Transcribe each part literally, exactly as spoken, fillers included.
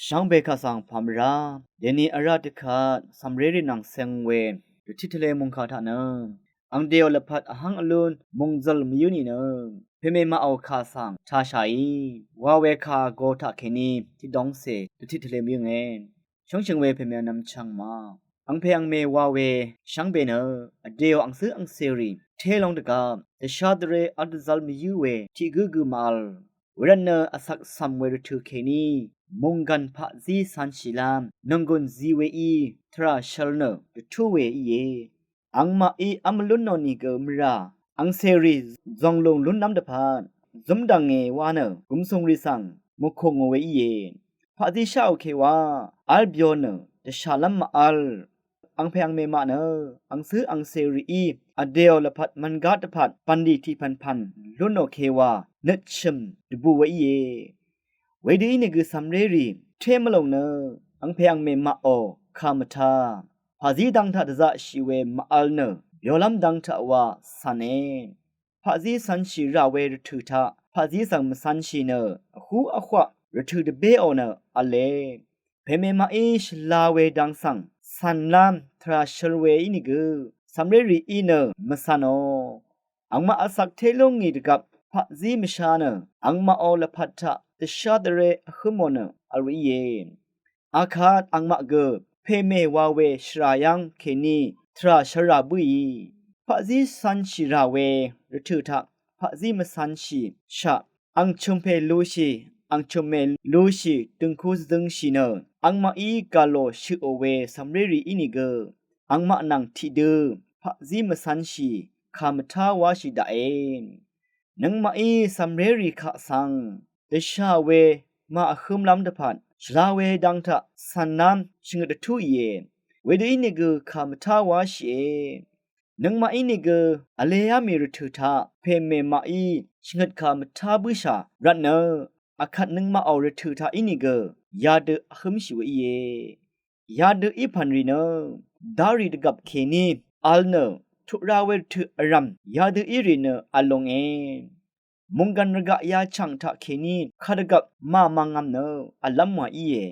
Shvngbe kaq svng pàmvrá dèni vrá dvkvt cv̀mrérì nvng ceng we dvtit tvle mungkà taq nø, ang dèò lvpat vhvng vlún mungzøl mvyǿ nìnø, pèmè maqò kà svng tashàí wa we kà vgo taqkèní tiqdóngcè dvtit tvle mvyǿnge. Shóngshø̀ng we pèmè vnvm chvngmaq, angpè angmè wa we shvngbe nø, vdèò angcǿ angcèrì té long dvgvp dvshá dvré vl dvzv́l mvyǿ we tiq gǿ gø màvl. Wervtnø vsak cv̀m we rvtø̀ kèní mònggv̀n paqzí cv̄nshìlv́m nònggùn zi weí tvrà shvl nø dvtú we íe. Angmaqí v́m vlún nò nìgø mvrà angcèrì zònglùng lúnlv́m dvpvt zúmdv̀nge wa nø gùmsùngrì svng mùkù ngò we íe. Paqzí sháò ke wa v́l byo nø dvshàlv́m màvl. Angpè angmè maq nø angcǿ angcèrìí vdèò lvpat mvngá dvpvt bv̀nlì tiqpv̀npv̀n lún nò ke wa nøt shø̀m dvbù we íe. Wedø ínìgø cv̀mrérì té mvlòng nø angpè angmè maqò kà mvtá paqzí dang taq dvzaqshì we màvl nø byolv́m dang taq wa cv̀ne. Paqzí cv̄nshì rà we rvtø̀ taq paqzí svng mvcv̄nshì nø vhú vhwaq rvtø̀ dvbéò nø v̄le. Pèmè maqí shvla we dang svng cv̀nlv́m tvrà shvl we ínìgø cv̀mrérìí nø mvcv̄nò. Angmaq vsak té lú ngì dvgvp paqzí mvsha nø angmaqò lvpat taq dvshá dvré vhǿmò nø vl we íe. Akvt angmaq gø pèmè wa we shvrà yv́ng kèní tvrà shvra bǿì. Paqzí cv̄nshì rà we rvtø̀ taq paqzí mvcv̄nshì shaq ang chø̀mpè lushì, ang chø̀mmè lushì døngku dvdøngshì nø angmaqí gà lò shøqò we cv̀mrérì ínìgø angmaq nvng tiqdø paqzí mvcv̄nshì kà mvtá wáshì daqe. Nøngmaqí cv̀mrérì kaq svng dvshà we màvhǿmlv́m dvpvt shvla we dang taq cv̀nlv́m shvngøt dvtú ìe. Wedø ínìgø kà mvtá wáshìe. Nøngmaq ínìgø vleá mì rvtø̀ taq pèmè maqí shvngøt kà mvtá bǿshà rvtnø, akvt nøngmaqò rvtø̀ taq ínìgø yadø vhǿmshì we íe. Yadø í pv̀n rì nø darì dvgvp kèní vl nø tuqra we rvtø̀ vrv̀m yadø í rì nø vl longe. Mònggv̀n rvgaq yachv̀ng taqkèní kadvgvp màmvngvm nø v̀llv́m wa íe.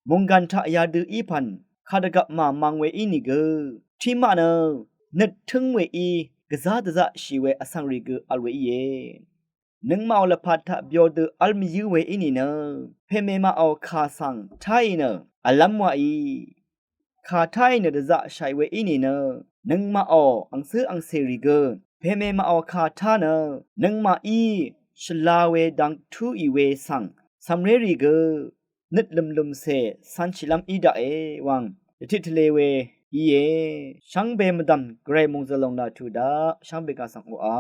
Mònggv̀n taq yadø í pv̀n kadvgvp màmvng we ínìgø tiqmaq nø nøt tǿng weí gvzá dvzaqshì we vsvng rì gø vl we íe. Nøngmaqò lvpat taq byo dø v́l mvyǿ we í nìnø pèmè maqò kà svng táì nø v̀llv́m waí. Kà táì nø dvzaqshàì we í nìnø nøngmaqò angcǿ angcèrì gø pèmè maqò kà tá nø nøngmaqí shvla we dang túì we svng cv̀mrérì gø nøt lø̀mlø̀mcè cv̄nshìlv́m í daqe wvng dvtit tvle we íe. Shvngbe mvdv̀m gvray mòngzø̀l lòng laq tuq daq shvngbe kà svng oqà